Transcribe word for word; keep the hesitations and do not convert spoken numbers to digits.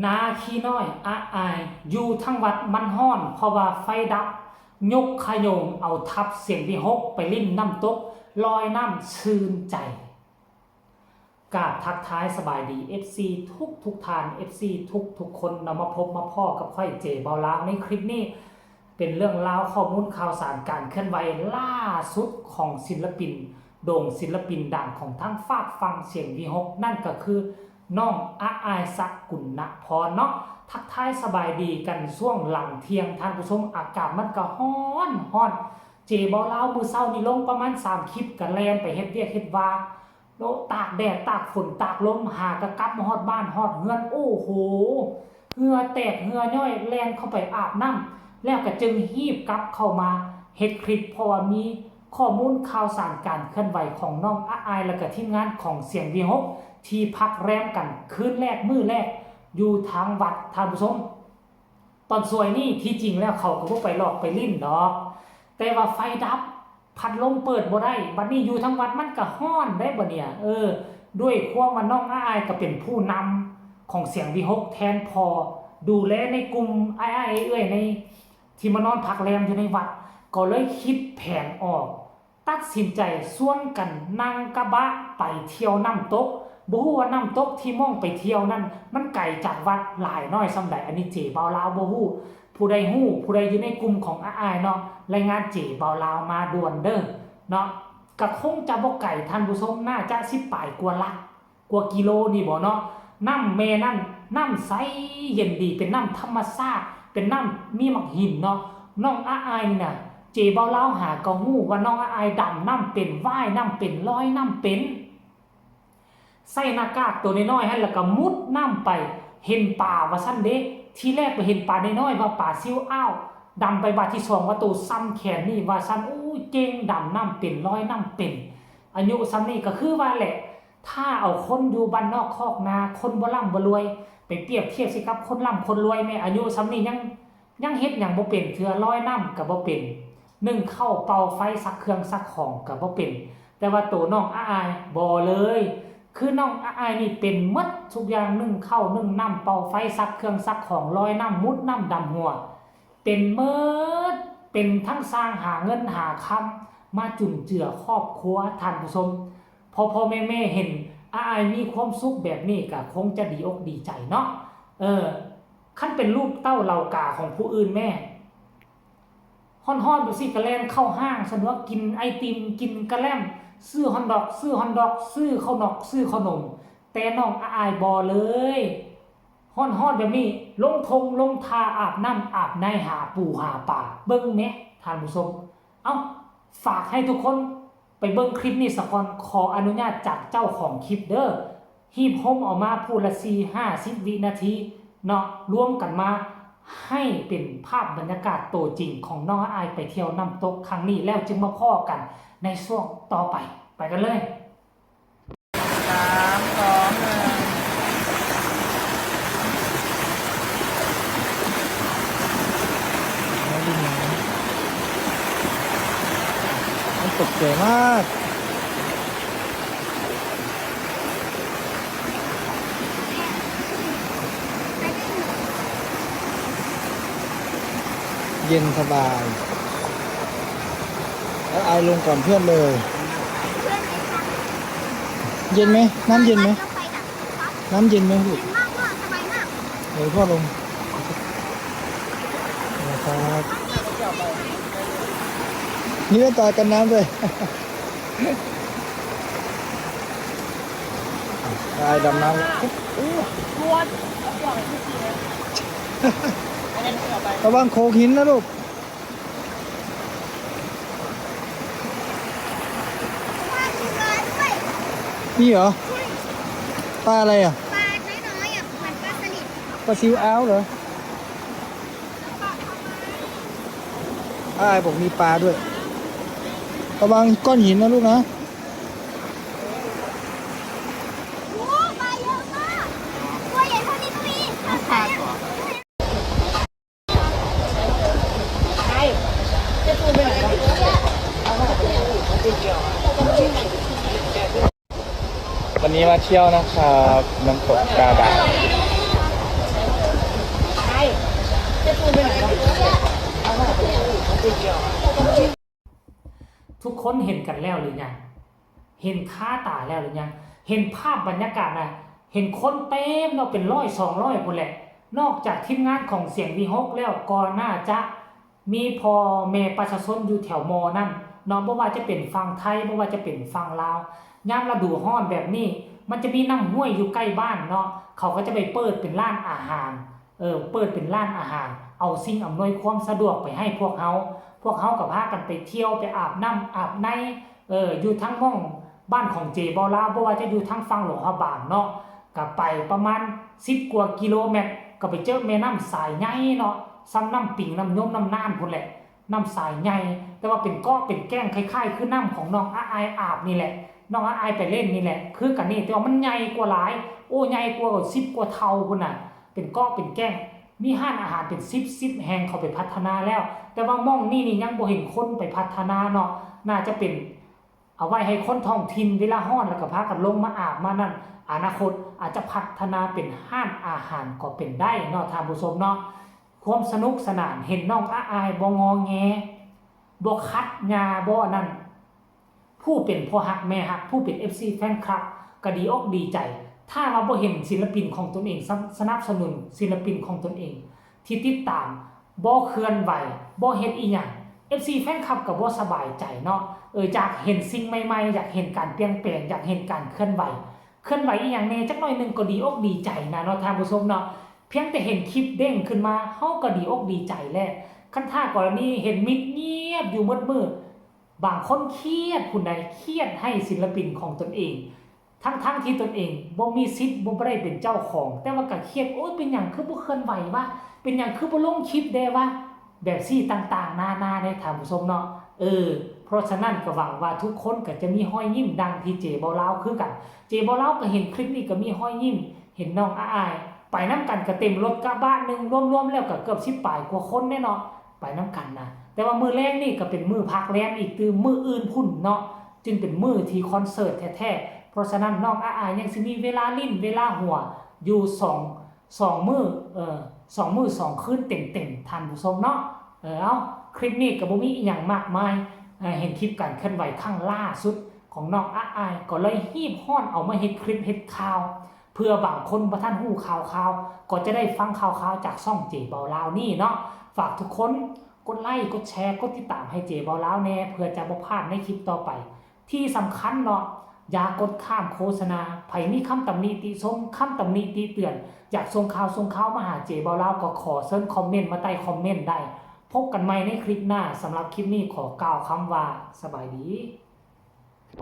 นาขี้น้อยอะอาย อยู่ทั้งวัดมันฮ้อน เพราะว่าไฟดับ ยกขะโยงเอาทับเสียงวิหกไปลิ้นน้ำตก ลอยน้ำชื่นใจ กราบทักทายสบายดี เอฟซี ทุกทุกท่าน เอฟซี ทุกทุกคนเนาะ มาพบมาพ้อกับข้อยเจเบาลาวในคลิปนี้ เป็นเรื่องราวข้อมูลข่าวสารการเคลื่อนไหวล่าสุดของศิลปินโด่ง ศิลปินดังของทั้งฝากฝั่งเสียงวิหก นั่นก็คือน้องอะอายสกุณณพรเนาะ ทักทายสบายดีกันช่วงหลังเที่ยงท่านผู้ชม อากาศมันก็ฮ้อนฮ้อน เจเบาลาวมื้อเช้านี่ลงประมาณสามคลิป ก็แล่นไปเฮ็ดเวียกเฮ็ดวา โอ้ ตากแดด ตากฝน ตากลม หากะกลับมาฮอดบ้านฮอดเฮือน โอ้โห เหงื่อแตกเหงื่อย่อย แล่นเข้าไปอาบน้ำ แล้วก็จึงฮีบกลับเข้ามาเฮ็ดคลิป เพราะว่ามีข้อมูลข่าวสารการเคลื่อนไหวของน้องอะอาย แล้วก็ทีมงานของเสียงวิหก ที่พักแรมกันคืนแรกมื้อแรก อยู่ทางวัดท่านผู้ชม ตอนซวยนี่ที่จริงแล้วเขาก็บ่ไปหลอกไปลิ้นดอก แต่ว่าไฟดับ พัดลมเปิดบ่ได้ บัดนี้อยู่ทั้งวัดมันก็ฮ้อนได้บ่เนี่ย เออ ด้วยความว่าน้องอ้ายก็เป็นผู้นำของเสียงวิหกแทนพ่อ ดูแลในกลุ่มอ้ายๆเอื้อยๆใน ที่มานอนพักแรมอยู่ในวัด ก็เลยคิดแผนออก ตัดสินใจชวนกันนั่งกระบะไปเที่ยวน้ำตก บ่ฮู้ว่าน้ำตกที่มองไปเที่ยวนั่น มันไกลจากวัดหลายน้อยส่ำใด อันนี้เจเบาลาวบ่ฮู้ ผู้ใดฮู้ ผู้ใดอยู่ในกลุ่มของอ้ายๆเนาะ รายงานเจเบาลาวมาด่วนเด้อเนาะ ก็คงจะบ่ไกลท่านผู้ชม น่าจะสิบปลายกว่าหลัก กว่ากิโลนี่บ่เนาะ น้ำแม่นั่น น้ำใสเย็นดี เป็นน้ำธรรมชาติ เป็นน้ำมีหมากหินเนาะ น้องอ้ายนี่น่ะ เจเบาลาวหาก็ฮู้ว่าน้องอ้ายดำน้ำเป็น ว่ายน้ำเป็น ลอยน้ำเป็น ใส่หน้ากากตัวน้อยๆหั่น แล้วก็มุดน้ำไป เห็นปลาว่าซั่นเด้ ทีแรกไปเห็นปลาน้อยๆว่าปลาซิวอ้าว ดำไปบาดที่สองว่าโตส่ำแขนนี่ว่าซั่น อู้ เก่ง ดำน้ำเป็น ลอยน้ำเป็น อายุส่ำนี้ก็คือว่าแหละ ถ้าเอาคนอยู่บ้านนอกคอกนา คนบ่ร่ำบ่รวย ไปเปรียบเทียบสิกับคนร่ำคนรวยแม่ อายุส่ำนี้ยัง ยังเฮ็ดหยังบ่เป็นเทื่อ ลอยน้ำก็บ่เป็น นึ่งข้าว เป่าไฟ ซักเครื่องซักของก็บ่เป็น แต่ว่าโตน้องอ้ายบ่เลย คือน้องอ้ายนี่เป็นหมดทุกอย่าง นึ่งข้าว นึ่งน้ำ เป่าไฟ ซักเครื่องซักของ ลอยน้ำ มุดน้ำดำหัว เป็นหมด เป็นทั้งช่างหาเงินหาคำมาจุนเจือครอบครัวท่านผู้ชม พ่อๆแม่ๆเห็นอ้ายมีความสุขแบบนี้ก็คงจะดีอกดีใจเนาะ เออ คันเป็นลูกเต้าเหล่ากาของผู้อื่นแม่ ฮ้อนๆแบบซี่ก็แล่นเข้าห้าง สะดวก กินไอติม กินกะแล่ม ซื้อฮอทดอก ซื้อฮอทดอก ซื้อข้าวหนอก ซื้อข้าวหนม แต่น้องอ้ายบ่เลย ฮ้อนๆแบบนี้ ลงท่งลงท่าอาบน้ำอาบใน หาปูหาปลา เบิ่งแหมท่านผู้ชม เอ้า ฝากให้ทุกคนไปเบิ่งคลิปนี้ซะก่อน ขออนุญาตจากเจ้าของคลิปเด้อ ฮีบโฮมเอามาผู้ละสี่ห้าสิบวินาทีเนาะ รวมกันมาให้เป็นภาพบรรยากาศตัวจริงของน้องอ้ายไปเที่ยวน้ำตกครั้งนี้ แล้วจึงมาพ้อกันในช่วงต่อไป ไปกันเลย สาม สอง หนึ่ง มันตกใจมาก เย็นสบาย แล้วอายลงก่อนเพื่อนเลย เย็นไหม น้ำเย็นไหม น้ำเย็นไหมลูก เดี๋ยวพ่อลงนะครับ มีแว่นตากันน้ำด้วย ตายดำน้ำแล้ว โอ้ ระวังโขกหินนะลูก นี่เหรอ ปลาอะไรอ่ะ ปลาน้อยๆอ่ะ เหมือนปลาสลิด ปลาซิวอ้าวเหรอ อ้ายบอกมีปลาด้วย ระวังก้อนหินนะลูกนะ โอ้ ปลาเยอะมาก ตัวใหญ่เท่านี้ก็มี น้ำปลาก่อน ไป เจ๊ปูนไปไหนวะ เอามา นี่มาเที่ยวนะครับ น้ำตกกาดา ทุกคนเห็นกันแล้วหรือยัง เห็นคาตาแล้วหรือยัง เห็นภาพบรรยากาศนะ เห็นคนเต็มเนาะ เป็นร้อยสองร้อยคนแหละ นอกจากทีมงานของเสียงวีหกแล้วก็น่าจะมีพ่อแม่ประชาชนอยู่แถวมอนั่นเนาะ บ่ว่าจะเป็นฝั่งไทย บ่ว่าจะเป็นฝั่งลาว ยามฤดูร้อนแบบนี้ มันจะมีน้ำห้วยอยู่ใกล้บ้านเนาะ เขาก็จะไปเปิดเป็นร้านอาหาร เออ เปิดเป็นร้านอาหาร เอาสิ่งอำนวยความสะดวกไปให้พวกเฮา พวกเฮาก็พากันไปเที่ยว ไปอาบน้ำอาบใน เออ อยู่ทางหม่องบ้านของเจเบาลาว บ่ว่าจะอยู่ทางฝั่งหลวงพระบางเนาะ ก็ไปประมาณสิบกว่ากิโลเมตร ก็ไปเจอแม่น้ำสายใหญ่เนาะ ส่ำน้ำปิง น้ำยม น้ำน่านพู้นแหละ น้ำสายใหญ่ แต่ว่าเป็นเกาะเป็นแก้ง คล้ายๆ คือน้ำของน้องอาอายอาบนี่แหละ น้องอาอายไปเล่นนี่แหละ คือกันนี่ แต่ว่ามันใหญ่กว่าหลาย โอ้ ใหญ่กว่าสิบกว่าเท่าพู้นน่ะ เป็นเกาะเป็นแก้ง มีร้านอาหารเป็นสิบสิบแห่ง เขาไปพัฒนาแล้ว แต่ว่าหม่องนี่นี่ยังบ่เห็นคนไปพัฒนาเนาะ น่าจะเป็นเอาไว้ให้คนท้องถิ่นเวลาฮ้อนแล้วก็พากันลงมาอาบมานั่น อนาคตอาจจะพัฒนาเป็นร้านอาหารก็เป็นได้เนาะท่านผู้ชมเนาะ ความสนุกสนาน เห็นน้องอาอายบ่งอแง บ่ขัดยาบ่นั่น ผู้เป็นพ่อฮักแม่ฮัก ผู้เป็น เอฟซี แฟนคลับ ก็ดีอกดีใจ ถ้าว่าบ่เห็นศิลปินของตนเอง ส- สนับสนุนศิลปินของตนเอง ที่ติดตาม บ่เคลื่อนไหว บ่เฮ็ดอีหยัง เอฟซี แฟนคลับก็บ่สบายใจเนาะ เออ อยากเห็นสิ่งใหม่ๆ อยากเห็นการเปลี่ยนแปลง อยากเห็นการเคลื่อนไหว เคลื่อนไหวอีหยังแน่จักหน่อยหนึ่งก็ดีอกดีใจนะเนาะท่านผู้ชมเนาะ เพียงแต่เห็นคลิปเด้งขึ้นมา เฮาก็ดีอกดีใจแล้ว คันถ้ากรณีเห็นมิดเงียบอยู่หมดมื้อ บางคนเครียดพู้นใด เครียดให้ศิลปินของตนเอง ทั้งๆ ที่ตนเองบ่มีสิทธิ์ บ่ได้เป็นเจ้าของ แต่ว่าก็เครียด โอ๊ย เป็นหยังคือบ่เคลื่อนไหววะ เป็นหยังคือบ่ลงคลิปแด่วะ แบบซี้ต่างๆ นานาเด้ท่านผู้ชมเนาะ เออ เพราะฉะนั้นก็หวังว่าทุกคนก็จะมีรอยยิ้มดังที่เจเบาลาวคือกัน เจเบาลาวก็เห็นคลิปนี้ก็มีรอยยิ้ม เห็นน้องอาอาย ไปนำกันก็เต็มรถกระบะหนึ่ง รวมๆ แล้วก็เกือบสิบปลายกว่าคนแน่เนาะ ไปนำกันนะ แต่ว่ามื้อแลงนี่ก็เป็นมื้อพักแรมอีกตื่ม มื้ออื่นพู้นเนาะ จึงเป็นมื้อที่คอนเสิร์ตแท้ๆ เพราะฉะนั้นน้องอาอายยังสิมีเวลาลิ้นเวลาหัวอยู่สอง สองมื้อ เออ สองมื้อสองคืนเต็มๆ ท่านผู้ชมเนาะ เออ เอา คลิปนี้ก็บ่มีอีหยังมากมาย เออ เห็นคลิปการเคลื่อนไหวครั้งล่าสุดของน้องอาอาย ก็เลยรีบฮ้อนเอามาเฮ็ดคลิปเฮ็ดข่าว เพื่อบางคนบ่ทันฮู้ข่าวๆ ก็จะได้ฟังข่าวๆ จากช่องเจเบาลาวนี่เนาะ ฝากทุกคนกดไลค์ กดแชร์ กดติดตามให้เจเบาลาวแน่ เพื่อจะบ่พลาดในคลิปต่อไป ที่สำคัญเนาะ อย่ากดข้ามโฆษณา ไผมีคำตำหนิติชม คำตำหนิติเตือน อยากส่งข่าวส่งข่าวมาหาเจเบาลาว ก็ขอเชิญคอมเมนต์มาใต้คอมเมนต์ได้ พบกันใหม่ในคลิปหน้า สำหรับคลิปนี้ขอกล่าวคำว่าสบายดี